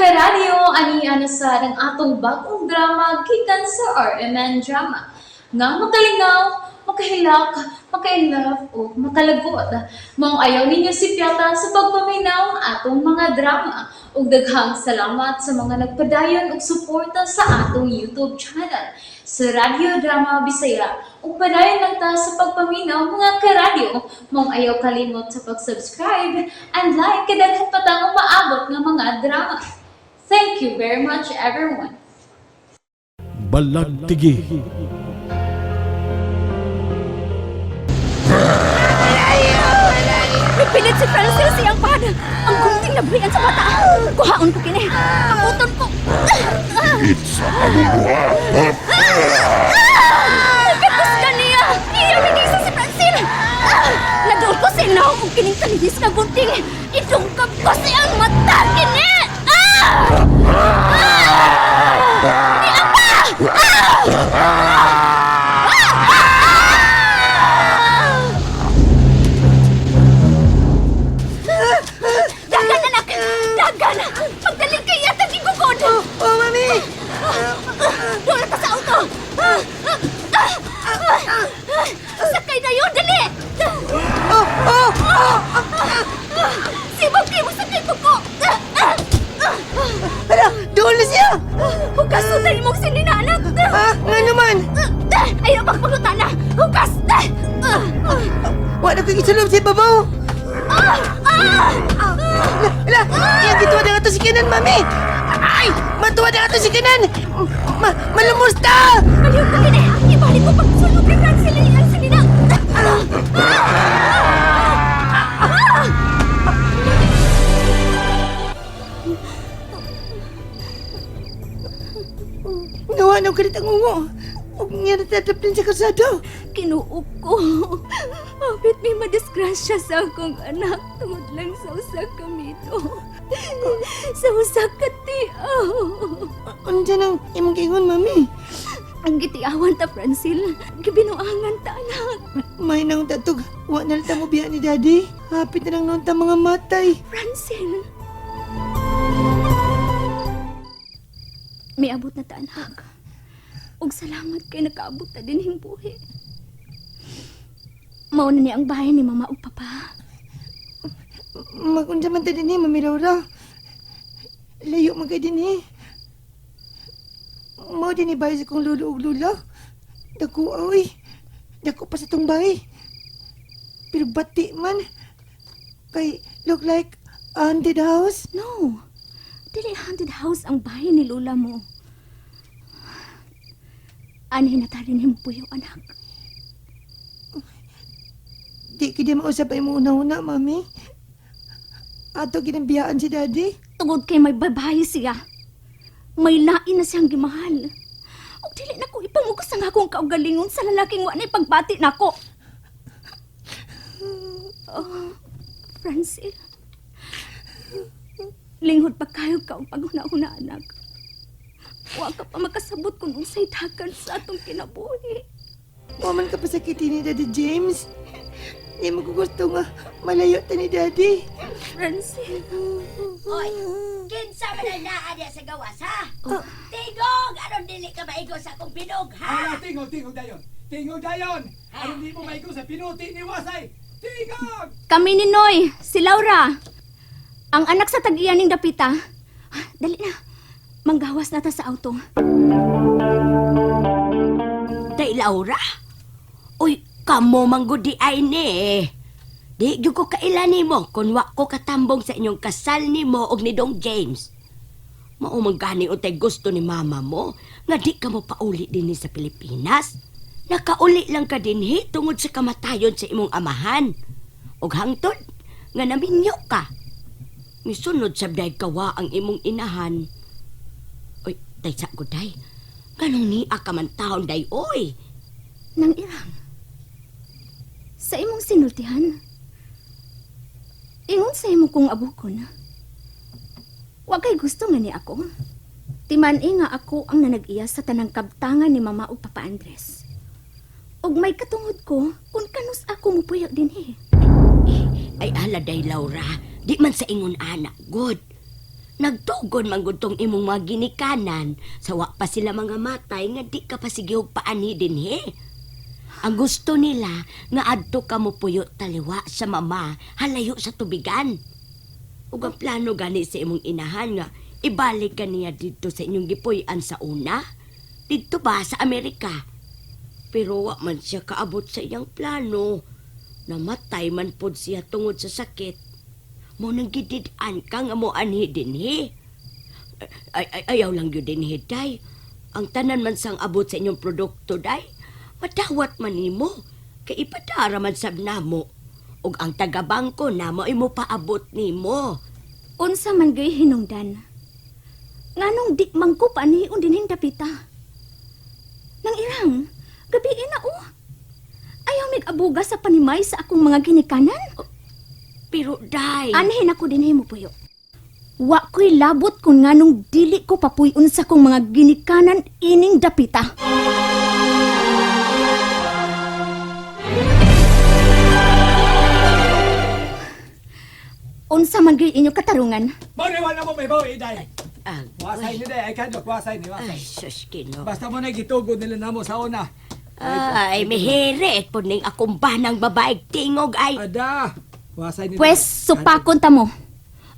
Karadyo, ani na sa ang atong bagong drama gikan sa RMN Drama. Nga makalingaw, makahilak, makainlove o makalagot. Maong ayaw ninyo sipyata sa pagpaminaw ang atong mga drama. Ug daghang salamat sa mga nagpadayon og suporta sa atong YouTube channel sa Radyo Drama Bisaya. Ug padayon lang ta sa pagpaminaw, mga karadyo. Maong ayaw kalimot sa pag-subscribe and like kay daghan pa tang umaabot nga mga drama. Thank you very much, everyone. Balagtigi. Nagpilit si Francel siyang pad. Ang gunting nabuhian sa bata. Kuhaon ko kini. Abuton ko. It's a kaluluwa. Kapos ka niya. Iya nagisa si Francel. Naduol ko sa inaw og kining talihis nga gunting. Idungkab ko siyang mata kini. Ah! Dagan, anak! Dagan! Pagdaling kay yata gigugod! Oh, mami! Doon na ta sa auto! Sakay na yun! Dali! Oh, oh, oh! Sibog kayo mo sakay ko ko! Hala, doon na siya! Hugas na tayo mong sinina, anak! Ha? Nga naman! Ayaw magpaguta na! Hugas! Wala ko isulog sa ibabaw! Hala, hala! Yan, gituwa na nga to si Kenan, mami! Ay! Matuwa na nga to si Kenan! Malumusta! Ayaw ko kini! Ibalik ko pagsulog kay Francine ang sinina! Nawa na kalit ang ungo. Huwag niya natatap din sa kalsada. Kinuok ko. Hapit may madisgrasya sa akong anak tungod lang sa usa ka mito. Sa usa ka tiaw. Unsa nang imong giingon, mami? Ang gitiawan ta, Francil. Gibinuangan ta, anak. May nang tatog. Wa na lang mo biya ni Daddy. Hapit na lang noon ta mga matay. Francil. May abot na ta, anak. Ug salamat kay nakaabot ta din buhi. Mao na ni ang bahay ni mama ug papa. Magunsa man ta din eh, Mami Laura. Layo man kay din eh. Mao din eh, bahay sa kong lolo ug lola. Dako oy. Dako pa sa tong bahay. Pero bati man. Kay look like a haunted house. No. Dili haunted house ang bahay ni lola mo. Anhin na ta rin himo puyo, anak. Di kini mausap ay mo una-una, Mami. Ato ginambiyaan si Daddy. Tungod kay may babae siya. May lain na siyang gimahal. Ug dili na ko ipamugos ang akong kaugalingon sa lalaking wa na'y pagbati nako. Oh, Francil. Linghod pa kayo ka og paghuna-huna, anak. Wa ka pa makasabot kung unsay dagan sa atong kinabuhi. Wa man ka pasakiti ni Daddy James. Di mo ko gusto nga malayo ta ni Daddy. Francil. Oy, kinsa man ang naa diya sa gawas, ha? Tingog! Aron dili ka maigo sa akong binog, ha? Ah, tingog, tingog dayon. Tingog dayon. Aron di mo maigo sa pinuti ni Wasay. Tingog! Kami ni Noy, si Laura. Ang anak sa tag-iya ning dapita. Ah, dali na. Manggawas na ta sa auto. Day, Laura. Uy, kamo manggudi ay ni. Di gyud ko kaila nimo kun wa ko katambong sa inyong kasal nimo og ni Dong James. Mao man gani untay gusto ni mama mo nga di ka mo pauli dinhi sa Pilipinas. Nakauli lang ka dinhi tungod sa kamatayon sa imong amahan. Og hangtod nga naminyo ka. Misunod sa day kawa ang imong inahan. Oy, day sa ko day. Ganong niya ka man taon day oy. Nang irang. Sa imong sinultihan. Ingon sa imo kong abukon. Wa kay gusto nga ni ako. Timan-i nga ako ang nanag-iya sa tanang kabtangan ni Mama ug Papa Andres. Ug may katungod ko kung kanus ako mupuyo dinhi. Ay ala day Laura, di man sa ingon ana, good. Nagtugon man gud tong imong mga ginikanan sa wa pa sila mga matay nga di ka pa sige og paanhi dinhi. Ang gusto nila nga adto ka mo puyo taliwa sa mama halayo sa tubigan. Ug ang plano gani sa imong inahan nga ibalik ka niya didto sa inyong gipuy-an sa una. Didto ba sa Amerika? Pero wa man siya kaabot sa iyang plano. Namatay man pod siya tungod sa sakit. Mo nang gidid-an ka nga mo anhi dinhi. Ay, ay, ayaw lang yun dinhi, day. Ang tanan man sang abot sa inyong produkto, day. Madawat man nimo. Kay ipadara man sab namo. Ug ang taga-bangko namo imo paabot nimo. Unsa man gay hinungdan? Nganong di man ko paanhion dinhing dapita? Nang irang, gabi na oh. Ayaw mig-abuga sa panimay sa akong mga ginikanan. Pero, day. Anhin ako dinhi mo puyo. Wa ko'y labot kung nganong dili ko papuyon sa kong mga ginikanan ining dapita. Unsa man gyud inyo katarungan? Mao ni wala mo may bawi, day. Ah, Wasay ni day, ay kadlok, wasay ni, wasay. Ay, sus, Ginoo. Basta mo na gitugod nila namo sa una. Ay, mihirit po ning akong banang babae tingog ay. Ada, wasay ni. Pwes supakon ta mo.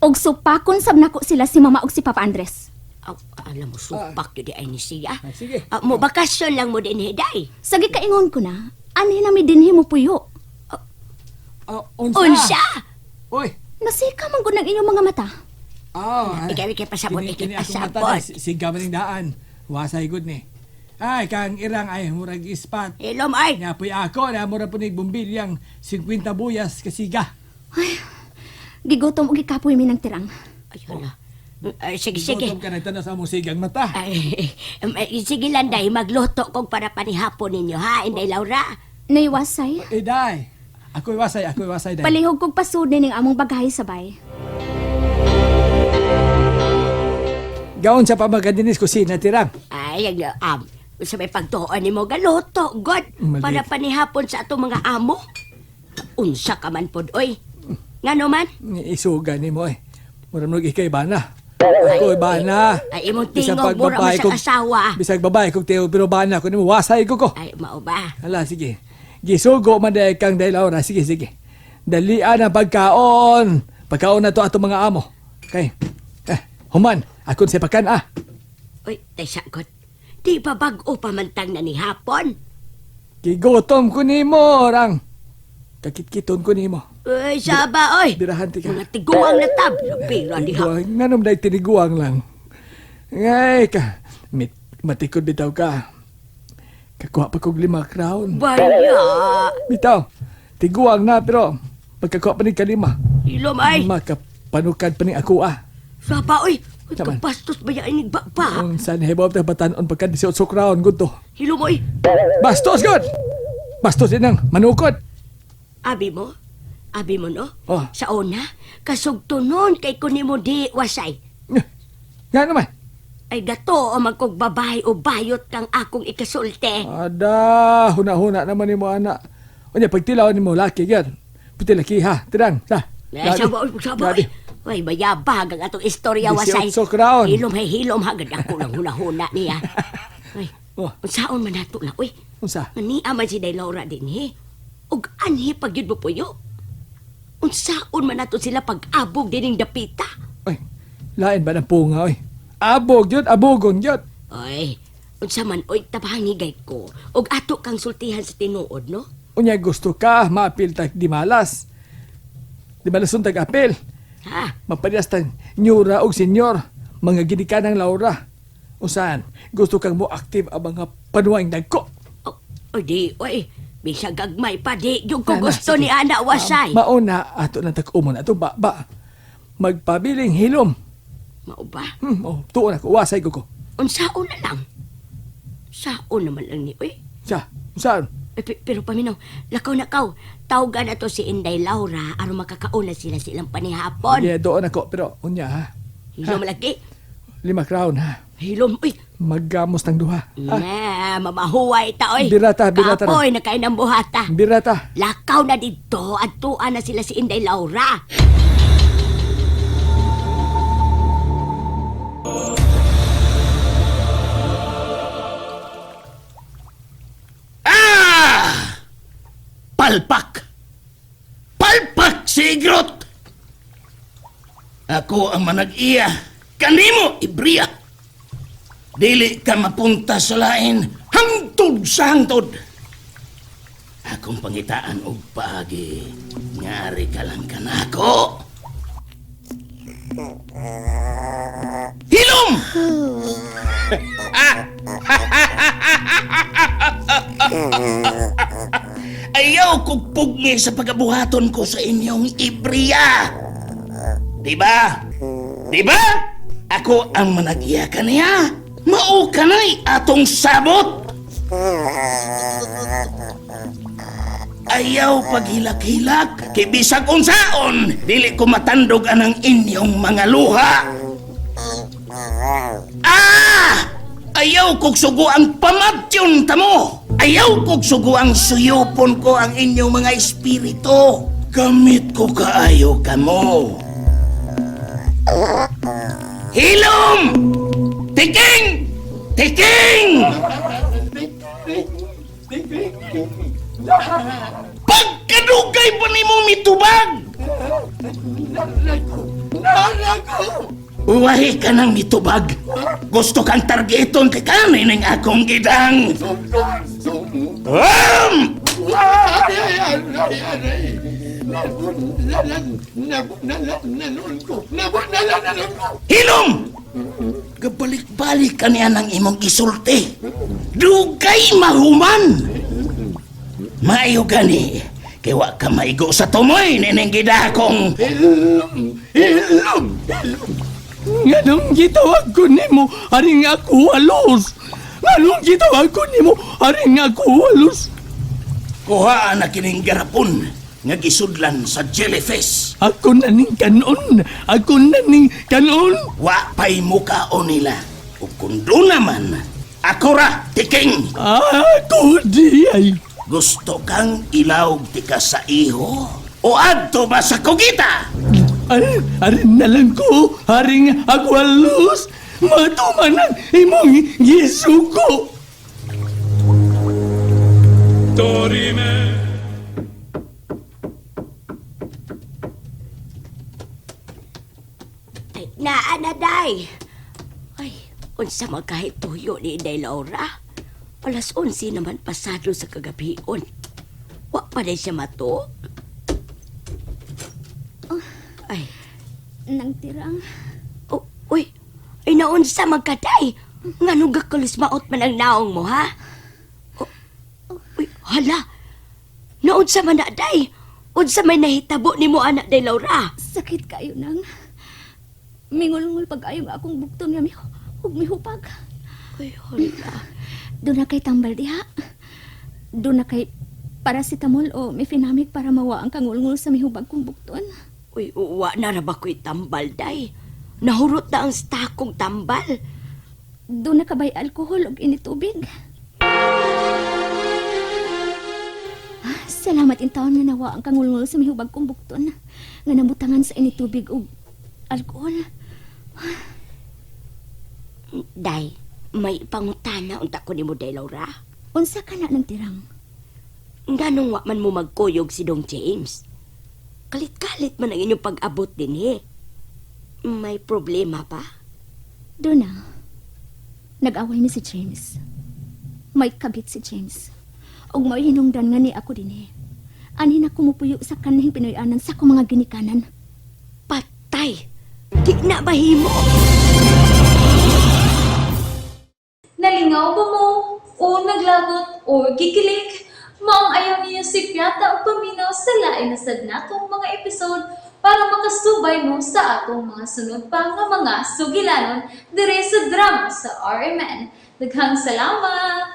Og supakon sab nako sila si Mama og si Papa Andres. Aw, alam mo, supak yun di ay ni siya. Ay, sige. Ah, mo bakasyon lang mo din, hiday. Sagi kaingon ko na, anhi na mi dinhi mo puyo. Oh, unsa? Unsa? Oy. Nasika man gud ng inyong mga mata. Oh, Ikaw, ikaw pasabot, Kini- ikaw kini akong mata pasabot. na, siga maning daan. Wasay gud ni. Ay, kang irang ay murag ispat. Hilom ay. Napoy ako na mura po ni bumbilyang 50 buyas kasiga. Ay, gigutom og gikapoy mi ng tirang. Ay, hala. Ay, sige, sige. Gutom ka nagtanaw sa among sigang mata. Ay, ay, sige lang, day. Magluto kong para panihapon ninyo, ha, Inday Laura? Naiwasay. Eh, day. Ako'y wasay, ako'y wasay, day. Palihog kog pasudni ning among bagahe sabay. Gaon sa pamagadinis kusina, tirang. Ay, ang, sa may pagtuon ni mo, galuto, God. Mali. Para panihapon sa atong mga amo. Unsa ka man pod, oy. Ngano man? Isuga ni mo eh. Mura mo ikay bana. Ako'y bana. Ay, imong Bisag tingog, mura mo pagbabae sa kog- asawa. Bisag babae kog tiyo, pero bana ko nimo wasay ko ko. Ay, mao ba? Hala, sige. Gisugo man dahil kang dahil Laura. Sige, sige. Dalian ang pagkaon. Pagkaon na to atong mga amo. Okay. Eh, human. Akon sa pakan ah. Uy, tesa God. Di ba bag-o pa man tang na ni hapon? Gigutom ko nimo, orang. Kakitkiton ko nimo. Uy, saba, oy. Birahan ti ka. Mga tiguang na tab. Pira diha. Tiguang. Nganom dahil tiniguang lang. Ngay ka. Mit, matikod bitaw ka. Kakuha pa kog 5 crown. Baya. Bitaw. Tiguang na pero pagkakuha pa ni kalima. Ilom ay. Makapanukad pa ni ako ah. Saba, oy. Uy, Saman. kapastos ba yan inig ba? Kung saan hibaw ta batanon pagka 18 crown gud to. Hilom, oy. Bastos gud. Bastos din ang manukod. Abi mo? Abi mo, no? Oh. Sa una, kasugto nun kay kunimo di wasay. Nga naman. Ay gato o magkog babae o bayot kang akong ikasulte. Ada, huna-huna naman nimo ana. Unya pagtilaw nimo laki gyud. Puti laki ha, tirang sa. Eh, saba, oy, saba, oy. Uy, mayabag ang atong istorya, wasay. 18 crown. Hilom, hay, hilom, hagad ako lang huna-huna niya. Uy, Oh. unsaon man nato na, uy. Unsa? Mania man si Day Laura din, he. Ug anhi pag yun mo puyo. Unsaon man nato sila pag-abog dining dapita. Oy, lain ba ng punga oy? Abog yun, abogon yun. Oy, unsa man oy tabangigay ko. Ug ato kang sultihan sa tinuod, no? Unya gusto ka, maapil tag di malas. Di malas tag apil. Ha? Maparehas tag nyura og senyor, mga ginikan ng Laura. Usan, gusto kang mo active ang mga panuwang dagko. O, oy di, oy. Bisag gagmay pa di yung ko Ana, gusto sige. ni Ana Wasay. Mauna ato na tag-umon ato ba ba. Magpabiling hilom. Mao ba? Oh, tuon ako, wasay ko ko. Unsaon na lang. Saon naman lang ni, oy. Sa, usan? Eh, Pero paminaw, lakaw na kaw. Tawgan na to si Inday Laura aron makakauna sila silang panihapon. Yeah, doon ako pero unya ha. Hilom lagi. 5 crown ha. Hilom, uy. Maggamos tang duha. Ha? Na, mamahuway ta, oy. Birata, birata na. Kapoy, nakain ang buhata. Birata. Lakaw na dito, at tuan na sila si Inday Laura. Palpak! Palpak si Igrot! Ako ang manag-iya. Kanimo, Ibriya! Dili ka mapunta sa lain hangtod sa hangtod. Akong pangitaan og paagi. Ngari ka lang kanako. Hilom! Ayaw kog pugni sa pagabuhaton ko sa inyong Ibriya. Diba? Diba? Ako ang managya kaniya. Mao kanay atong sabot. Ayaw paghilak-hilak, kay bisag unsaon, dili ko matandog anang inyong mga luha. Ah! Ayaw kog sugo ang pamatyon tamo. Ayaw kog sugo ang suyupon ko ang inyong mga espiritu. Gamit ko kaayo kamo. Hilom! Tiking! Tiking! Pagkadugay pa nimo mitubag! Uwahi ka ng mitubag. Gusto kang targeton kay kami ng akong gidang. Hilom! Gabalik-balik ka niya ng imong isulti. Dugay mahuman! Maayo gani. Kay wa ka maigo sa tumoy nining gidakong. Hilom! Hilom! Nganong gitawag ko nimo aring ako halos? Nganong gitawag ko nimo aring ako halos? Kuhaan na kining garapon nga gisudlan sa jellyfish. Ako na ning kanon! Ako na ning kanon! Wa pa'y mukhaon nila. Ug kung doon naman, ako ra, tiking! Ako di ay! Gusto kang ilawg tika sa iho? O adto ba sa kugita? Arin, arin na lang ko, haring agwalos! Matumanan imong gisugo! Ay, naa na, day. Ay, unsa man kahit tuyo ni Inday Laura. Alas 11 naman pasado sa kagabion. Wa pa day siya matuog. Ay, Nang tirang. oh, uy, ay naunsa man ka, day. Nganong gakalusmaot man ang naong mo, ha? Oh, uy, hala. Naunsa man na, day. Unsa may nahitabo nimo anak, day Laura. Sakit kayo nang. Mingulngul pag ayo nga akong bukton nga mi ug mihupag. Uy, hala. Doon na kay tambal diha. Doon na kay paracetamol o mefenamic para mawa ang kangulngul sa mihubag kong bukton. Uy, uwa na ra ba ko'y tambal, day? Nahurot na ang stakong tambal. Doon na kabay alkohol ug initubig. Ah, salamat in taon nga nawa ang kangulngul sa mihubag kong bukton nga nabutangan sa initubig ug alkohol. Day, may pangutana unta ko nimo, Day Laura. Unsa ka na ng tirang? Nganong wa man mo magkuyog si Dong James? Kalit-kalit man ang inyong pag-abot din eh. May problema ba? Doon na. Nag-away mi si James. May kabit si James. Ug mao'y hinungdan nga ni ako dinhi. Anhi na kumupuyo sa kanhing Pinoy-anan sa akong mga ginikanan. Patay! Di na mahimo! Nalingaw ba mo? O naglagot o gikilig? Maong ayaw niyo si Piata o paminaw sa lain na sad natong mga episode para makasubay mo sa atong mga sunod pa nga mga sugilanon dire sa drama sa RMN. Daghang salamat!